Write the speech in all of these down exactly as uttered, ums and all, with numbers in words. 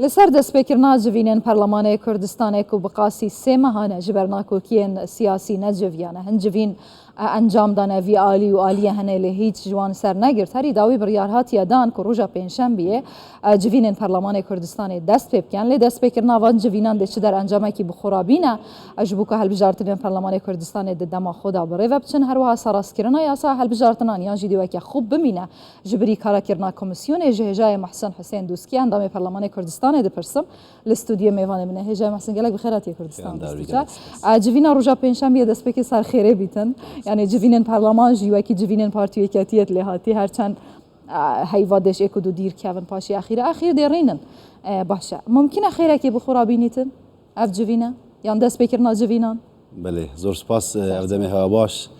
Li ser destpêkirina civînên Perlemanê Kurdistanê ku bi qasî sê mehan e ji ber nakokiyên siyasî neciviyane, hin civîn, e, encam dane vî alî û aliyê hene lê hîç ji wan ser negirt. Herî dawî biryar hatiye dan ku roja Pêncşembiyê, e, civînên Perlemanê Kurdistanê dest pê bikin. Lê destpêkirina van civînan dê çi der encamekî bi xwe re bîne? E, ji bo ku hilbijartinên Perlemanê Kurdistanê di dema xwe de bi rê ve biçin, her wiha serastkirina yasa hilbijartinan yan jî dê weke xwe bimîne. Ji birî karakirina komîsyonê ji hêjayê Muhsin Husên Dûskî, endamê Perlemanê Kurdistanê dipirsim. Li stûdyoyê mêvanê min e. Hêjayê Muhsin, gelek bi xêr hatiye Kurdistan. Xêr dîsa. Gelek spas. E, civîna roja Pêncşembiyê destpêkê ser xêrê bîtin. Yanî civînên perleman jî wekî civînên Partî Yeketiyê lê hatî, her çend, e, heyva dêş êk û du dîr kevin paşê exîre. Exîr dê rînin. E, baş e. Mumkin e xêrekê bi xwe re bînîtin? Ev civîne? Yan destpêkirina civînan? Belê, zor spas, e, ev demê hewa baş.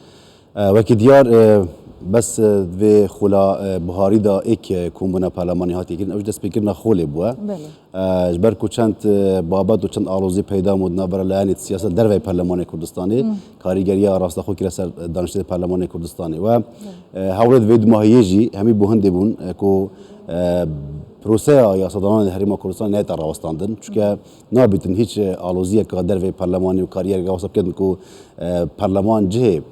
E, wekî diyar, e, bes, e, vê xula, e, biharî de êk, e, kombûna perlemanî hatiye kirin, ew jî destpêkirina xolê bûye. Belê. E, ji ber ku çend, e, babet û çend alozî peyda bû di navbera layenê siyaset derveyî Perlemanê Kurdistanê, karîgeriya rastaxwe kire ser, e, daniştê Perlemanê Kurdistanê. We, e, hewlêt vê dumahiyê jî hemî bo hindê bûn, e, ku, e, proseya yasadananê di Herêma Kurdistanê neyête rawestandin. Çunke nabîtin hîç, e, aloziyeke derveyî perlemanî û kariyereke wasa bikin ku, e, perleman cihê, e,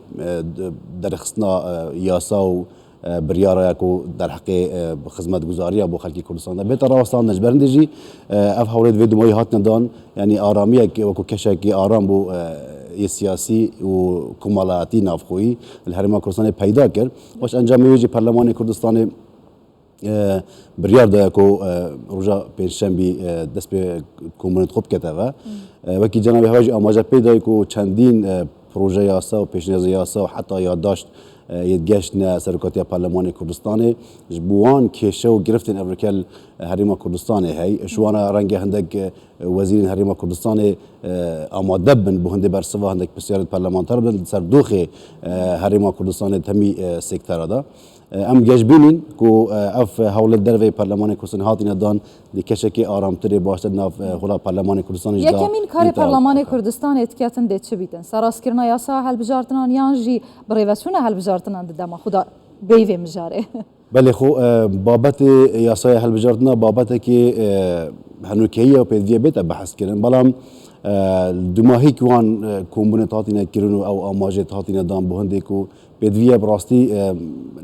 d-, derxistina, e, yasa û, e, biryara ya ku derheqê, e, xizmetguzariya bo xelkê Kurdistanê de bête rawestandin. Ji ber hindê jî, e, ev hewlêt vê dumahî hatine dan, yanî aramiyek wekû keşekî aram bo, e, yê siyasî û komelayatî navxweyî li Herêma Kurdistanê peyda kir. Baş encamê wê jî Perlemanê Kurdistanê e, biryar daye ku, e, roja Pêncşembî, e, dest pê kombûnê xwe bikete ve. E, wekî cenabê hewa jî amaje pê dayî ku çendîn, e, proje yasa û pêşniyazê yasa û heta yaddaşt, e, yê geştine serokatiya Perlemanê Kurdistanê. Ji bo wan kêşe û giriftên evrikê li Herêma Kurdistanê hey. Ji wana renge hindek, e, wezîrên Herêma Kurdistanê, e, amade bin bo hindê bersiva hindek pisyarên parlamenter bin li ser doxê, e, Herêma Kurdistanê di hemî, e, sektera de. Em geş bînîn ku, e, ev hewlêt derveyî Perlemanê Kurdistanê hatine dan di keşekê aramtirê, baştir nav, e, hola Perlemanê Kurdistanê jî da. Yekemîn karê Perlemanê Kurdistanê diketin dê çi bîtin? Serastkirina yasa hilbijartinan yan jî birêveçûna hilbijartinan di dema xwe de bêyî vê mijarê? Belê xwe, e, babetê yasaya hilbijartina babetekê, e, henokeyî ye û pêdivî ye bête behs kirin. Belam, e, dumahîk wan, e, kombûnê hatine kirin û ew amajê hatine dan bo hindê ku pêdivî ye bi rastî, e,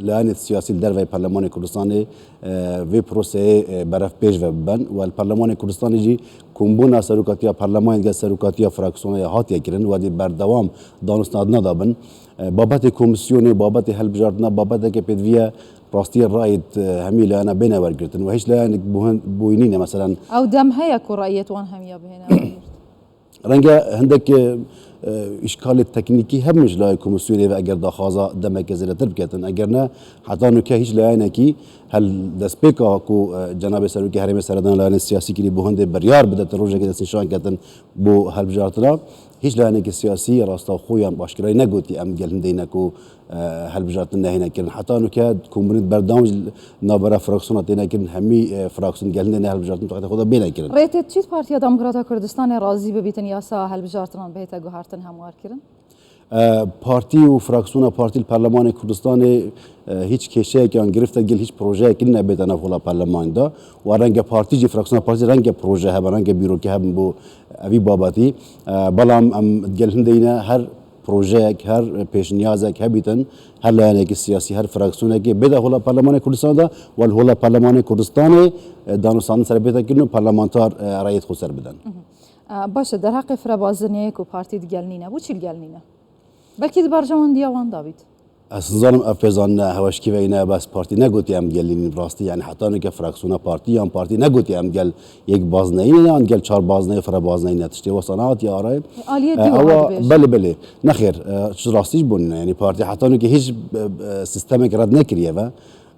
layenê siyasî li derveyî Perlemanê Kurdistanê, e, vê proseyê, e, berev pêş ve biben. Û li Perlemanê Kurdistanê jî kombûna serokatiya perlemanê digel serokatiya fraksiyona ya hatiye kirin, wedî berdewam danûstandina da bin. E, babetê komîsyonê, babetê hilbijartina, babeteke pêdivî ye rastî rayê, e, hemî layena bêne wergirtin. Û hîç layenek bûhin-, bûyî nîne, meselen. Ew dem heye ku rayê wan hemiya bihêne wergirt? Renge hindek, e, e, îşkalê teknîkî hebin ji layê komîsyonê ve eger daxwaza demeke zêdetir biketin. Eger ne, heta nuke hîç layenekî hel destpêka ku, e, cenabê serokê herêmê seredan layenê siyasî kirî bo hindê biryar bidetin, rojekê destnîşan ketin bo hilbijartina, hîç layenekî siyasî rastaxo yan aşkerayî negotî em gel hindê ne ku e, hilbijartin nehêne kirin. Heta nuke kombûnên berdewam jî navbera fraksiyona têne kirin, hemî, e, fraksiyon gel hindê ne hilbijartin taxtê xwe de bêne kirin. Rê tê çît Partiya Demokrata Kurdistanê razî bibîtin yasa hilbijartinan bihête guhertin hemwar kirin? E, partî û fraksiyona partî li Perlemanê Kurdistanê, e, hîç kêşeyek yan giriftek gel hîç projeyek nîne bête nav hola perlemanê de. Û renge partî jî, fraksiyona partî renge proje hebe, renge bîrokî hebin bo evî babetî. E, belam em gel hindê ne her projeyek, her pêşniyazek hebîtin, her layenekî siyasî, her fraksiyonekê bêde hola Perlemanê Kurdistanê de, û li hola Perlemanê Kurdistanê, e, danûstandin ser bête kirin û parlamentar, e, rayê xwe ser bidin. Mhm. E, baş e, derheqê firebaziniyê ku partî digel nîne, bo çî digel nîne? Belkî di berjewendiya wan de bît. Ez nizanim ev pêzanîna heweşkî ve îne, bes partî negotî em digel nînin rastî, yanî heta nuke fraksiyona partî yan partî negotî em digel yek bazneyî ne, yan digel çar bazneyî, firebazneyî ne, tiştê wesa nehatiye arayê. Aliyê E, dî ewa, wiha dibêje. Belê, belê. Nexêr, e, çi rastî ji bo nîne. Yanî partî heta nuke hîç, e, e, sistemek red nekiriye ve.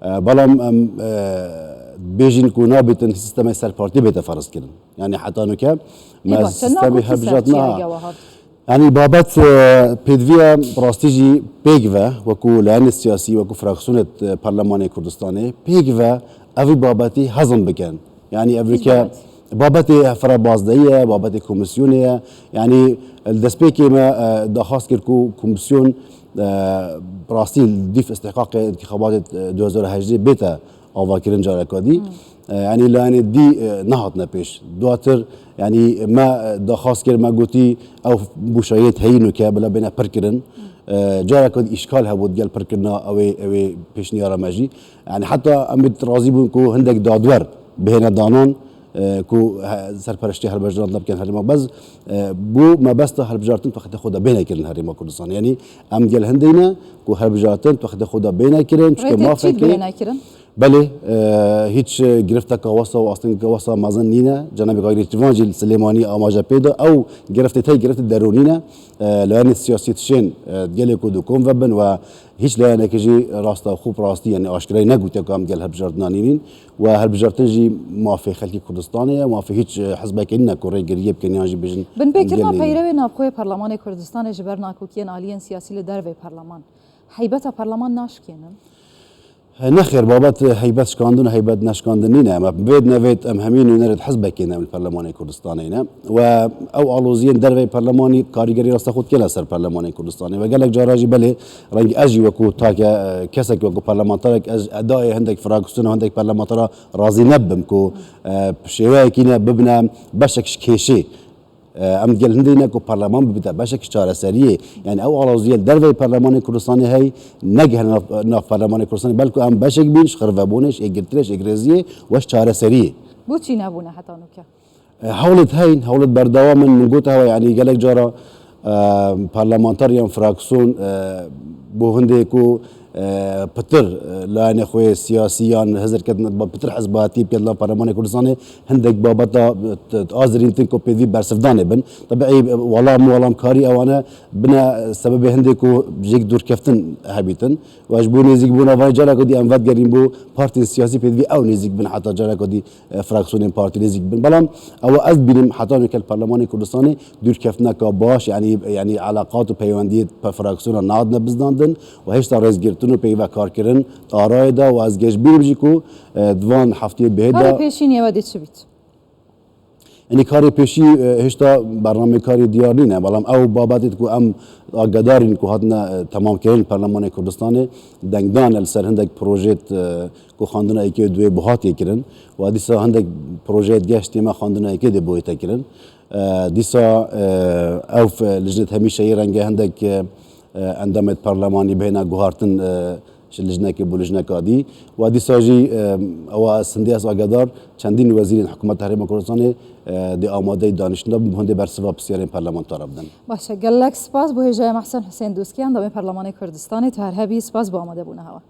E, belam em, e, bêjin ku nabêtin sistemek ser partî bête ferz kirin. Yanî heta nuke Ê, me baş e, sistemê nakokî ser hilbijartina çi ye, eger wiha bît? Yanî babet, e, pêdivî ye rastî jî pêk ve, wekû layenê siyasî, wekû fraksiyonê, e, Perlemanê Kurdistanê, pêk ve evî babetî hezm bikin. Yanî evî Hîç ke babet. Babetê firebazdeyî ye, babetê komîsyonê ye. Yanî li destpêkê me, e, daxwaz kir ku komîsyon, e, rastî dîf istihqaqê intixabatê, e, du hezar û hejdê bête avakirin careka dî. Hmm. E, yanî layenê dî, e, nehatine pêş. Duatir, yanî me, e, daxwaz kir, me gotî ew bûşayiyê heyî nuke bila bêne pir kirin. E, careka dî îşkal hebû digel pirkirina ew ê, ew ê pêşniyara me jî. Yanî heta em bi razî bûn ku hindek dadwer bihêne danan, e, ku he-, serpereştiya hilbijartinê bikin herêma. Bes, e, bû mebesta hilbijartin di wextê xwe de bêne kirin herêma Kurdistanê. Yanî em digel hindê ne ku hilbijartin di wextê xwe de bêne kirin, çunke Rêtê çî mafekê bihêne kirin? Belê, e, hîç, e, girifteka wesa û astengeka wesa mezin nîne. Cenabê Kagirê Çivan jî li Silêmaniyê amaje pê da. Ew giriftê te yê giriftê derûnî ne. E, layenê siyasî tişên, e, gelê ku di kom ve bin we hîç layenekî jî rasta xwe bi rastî, yanî aşkirayî negotiye ku em gel hilbijartina nînîn. We hilbijartin jî mafê xelkê Kurdistanê ye, mafê hîç, e, hizbekê nîne ku rêgiriyê bikin yan jî bêjin Binpêkirina em gel nînîn. Peyrewê navxwe yê Perlemanê Kurdistanê ji ber nakokiyên aliyên siyasî li dervê perleman, heybeta perleman naşikênin? Nexêr, babet heybet şikandin û heybet neşikandin nîne. Em vêt nevêt em hemî nûnerê di hizbekê ne, em li Perlemanê Kurdistanê ne. We ew aloziyên derveyî perlemanî karîgerî rasta xwe dikene ser Perlemanê Kurdistanê. We gelek cara jî belê, rengî ez jî wekû take, e, kesek, wekû parlamenterek ez edayê hindek fraksiyona, hindek parlamentera razî nebim ku, e, bi şêweyekî ne bibine beşek ji kêşê. E, em digel hindê ne ku parleman bibite beşek ji çareseriyê. Yani ew aloziyê li derveyî Parlemanê Kurdistanê hey negihene nav, nav Parlemanê Kurdistanê, belku em beşek bîn ji xirvebûnê, ji êgirtirê, ji êgrêziyê we ji çareseriyê. Bo çî nebûne heta nûke? E, hewlet heyn, hewlet berdewam in. Min got hewa, yani gelek cara, e, parlamenter yan fraksiyon, e, bo hindê ku e, pitir, e, layenê xwe yê siyasî yan hizirketin ba pitir hizbatî pê di nav Parlemanê Kurdistanê hindek babeta, e, t-, t-, azirîntin ku pêdivî bersivdanê bin. Tabii, e, welam û welamkarî ewane bine, e, sebebê hindê ku jêk dûrkeftin hebîtin. Ve ji bo nêzîkbûna van careka dî em vedigerîn bo partiyên siyasî pêdivî ew nêzîk bin heta careka dî e, fraksiyonên partî nêzîk bin. Belam ew ez dibînim heta nûke li Parlemanê Kurdistanê dûrkeftineka baş, yanî, yanî eleqat û peywendiyê pe-, fraksiyona nehatine bizdandin û hêşta rêzgirtin û peyvekarkirin di arayê de û ez geş bînim jî ku, e, di van heftiyê bihê de Karê pêşîniyê we dê çi bît? Yanî karê pêşî, e, hêşta bernameyê karê diyar nîne, belam ew babetê ku em agedarîn ku hatine, e, temamkirin li Parlemanê Kurdistanê, dengdan e li ser hindek projêt, e, ku xwendina êkê û duê buhatiyê kirin. Û dîsa hindek projeyê dige ji têma xwendina êkê dê buhête kirin. E, dîsa, e, ew f-, lijnet hemîşeyî renge hindek, e, endamêt parlemanî bihêne guhartin, e, ji lijnekê bo lijneka dî. Û dîsa jî, e, ewa ez hindê ez agedar çendîn wezîrên hikûmeta Herêma Kurdistanê, e, dê amadeyî daniştine bin, hindê bersiva pisyarên parlamentara bidin. Baş e, gelek spas bo hêjayê Mehsen Husên Doskî, endamê Parlemanê Kurdistanê, tu her hebî, spas bo amadebûna hewa.